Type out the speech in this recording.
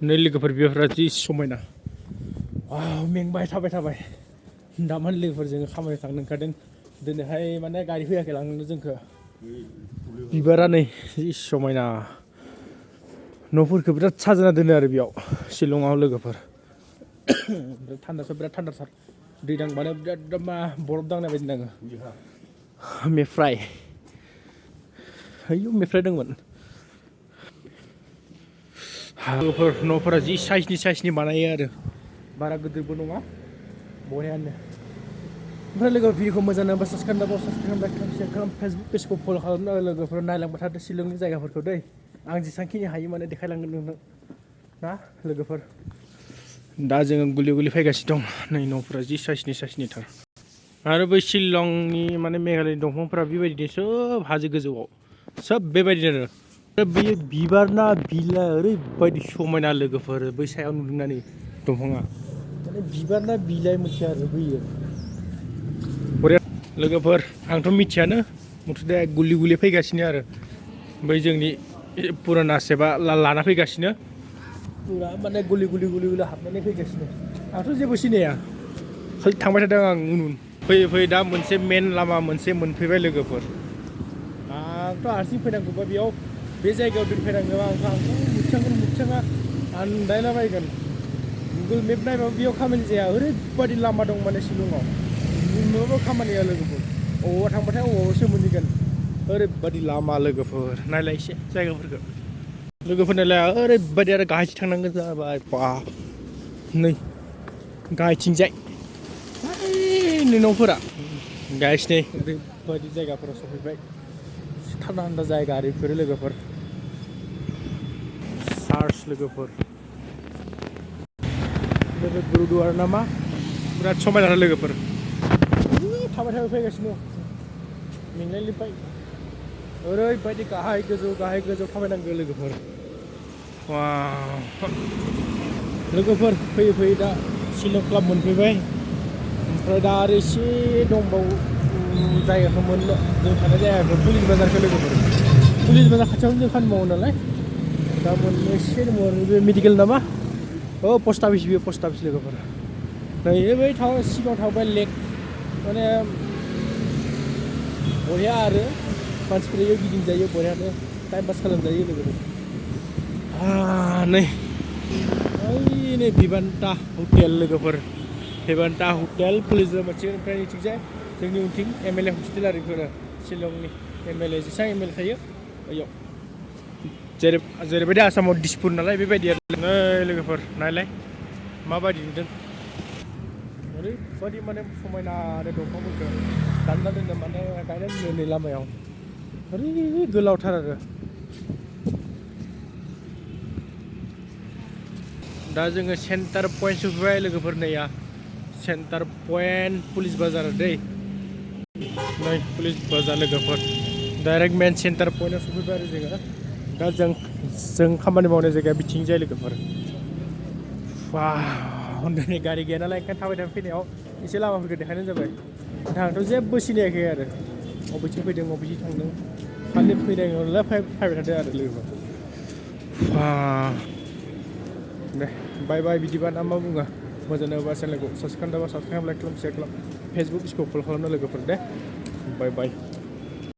नै लोगोफोर बिबारफ्रा जि समायना मेंबाय थाबाय दामानि लोगोफोर जोङो खामानियाव थांनो ओंखारदों दिनैहाय माने गारि फैयाखै लांनो जोंखौ बिबारा नै जि समायना न'फोरखौ बिराद साजायना दोनो आरो बेयाव शिलंआव लोगोफोर बिराद थान्दाथार दै दांबानो बिराद बरफ दांनाय बायदि नाङो मेफ्राय मेफ्राय दंमोन लोगोफोर न'फोरा जि साइजनि बानायो आरो बारा गिदिरबो नङा बरियानो ओमफ्राय लोगोफोर भिडिअखौ मोजां नांबा साबसक्राइब खालाम फेसबुक पेजखौ फल' खालामना लोगोफोर नायलांबाय थादो शिलंनि जायगाफोरखौ दै आं जेसांखिनि हायो माने देखायलांगोन नोंनो ना लोगोफोर दा जोङो गुलि फैगासिनो दं नै न'फोरा जि साइजनि थार आरो बै शिलंनि माने मेघालयनि दंफांफोरा बेबायदिनो सोब हाजो गोजौआव सोब बेबायदिनो आरो बेयो बिबार ना बिलाइ ओरैबायदि समायना लोगोफोर बै सायाव नुदोंना नै दंफाङा माने बिबार ना बिलाइ मोनसे आरो बैयो बरिया लोगोफोर आंथ' मिथियानो मथथे गुलि फैगासिनो आरो बै जोंनि पुराना सेबा लाना फैगासिनो पुरा माने गुलि हाबनानै फैगासिनो आंथ' जेबो सिनाया खालि थांबाय थादों आं उन फैयै दा मोनसे मेन लामा मोनसे मोनफैबाय लोगोफोर आंथ' हारसिं फैनांगौबा बेयाव बे जायगायाव दोनफैनांगौबा आंथ' मोगथाङा आन्दायलाबायगोन गुगोल मेप नायबाबो बेयाव खामानि जाया ओरैबायदि लामा दं माने शिलंआव नुनोबो खामानिया लोगोफोर अबावबा थांबाथाय अबावबासो मोनहैगोन ओरैबायदि लामा लोगोफोर नायलाय एसे जायगाफोरखौ लोगोफोर नायलाय ओरैबायदि आरो गाहायथिं थांनांगौ जाबाय बा नै गाहायथिंजाय नै न'फोरा गायसिनै ओरैबायदि जायगाफोराव सफैबाय थान्दा जायगा आरो बेफोरो लोगोफोर चार्च लोगोफोर गुरुद्वारा नामा बिराद समायना लोगोफोर थाबाय फैगासिनो मेंनाय लिरबाय ओरैबायदि गाहाय गोजौ थाबायनांगौ लोगोफोर लोगोफोर फैयै दा शिलं क्लाब मोनफैबाय ओमफ्राय दा आरो एसे दंबावो जायगाखौ मोननो जों थानाय जायगाखौ पुलिस बाजारखौ लोगोफोर पुलिस बाजार खाथियावनो जों खामानि मावो नालाय दा मोनसे दङ बे मेडिकेल नामा पस्ट अफिस बेयो पस्ट अफिस लोगोफोर नै बै सिगाङाव थाबाय लेक माने बरिया आरो मानसिफोर बेयाव गिदिंजायो बरियानो टाइम पास खालामजायो लोगोफोर नै भिभान्ता हटेल लोगोफोर भिभान्ता हटेल पुलिस मोनसे ओमफ्राय नैथिंजाय जोंनि उनथिं MLA हस्टेल आरो बेफोरो शिलंनि MLA जेसेबां MLA थायो बैयाव जेरैबायदि आसामाव दिसपुर नालाय बेबायदि आरो नै लोगोफोर नायलाय माबायदि नुदों ओरैबायदि माने समायना आरो दंफांफोरखौ दानना दोनदों माने गायना दोनदों नै लामायाव ओरै गोलावथार आरो दा जोङो सेन्टार पइन्ट सफैबाय लोगोफोर नैया सेन्टार पइन्ट पुलिस बाजार दै नै पुलिस बाजार लोगोफोर डाइरेक्ट मेन सेन्टार पइन्टआव सफैबाय आरो जोङो दा जों खामानि मावनाय जायगाया बिथिंजाय लोगोफोर दिनै गारि गैया नालाय ओंखायनो थाबाय फैनायाव एसे लामाफोरखौ देखायनाय जाबाय आंथ' जेबो सिनायाखै आरो बबेथिं फैदों बबेथिं थांदों खालि फैनायलाय फैबाय थादों आरो लोगोफोर दे बाय बिदिबा ना मा बुङो मोजां नांबा चेनेलखौ साबसक्राइब खालाम लाइक खालाम शेयार खालाम फेसबुक पेजखौ फल' खालामनो लोगोफोर दे बाय